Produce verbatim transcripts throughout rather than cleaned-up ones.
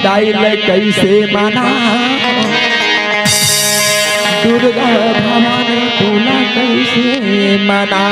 दाई ल कइसे मना, दुर्गा भवानी तोला कइसे मना।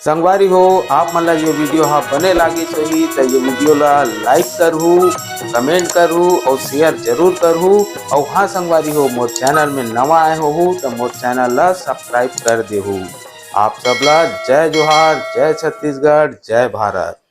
संगवारी हो, आप मन ला ये video हा बने लागिस होही त ये video ला like करहू, comment करहू और share जरूर करहू। और हाँ संगवारी हो, मोर channel में नवा आए होहू त मोर channel ला subscribe कर देहू। आप सब ला जय जोहार, जय छत्तीसगढ़, जय भारत।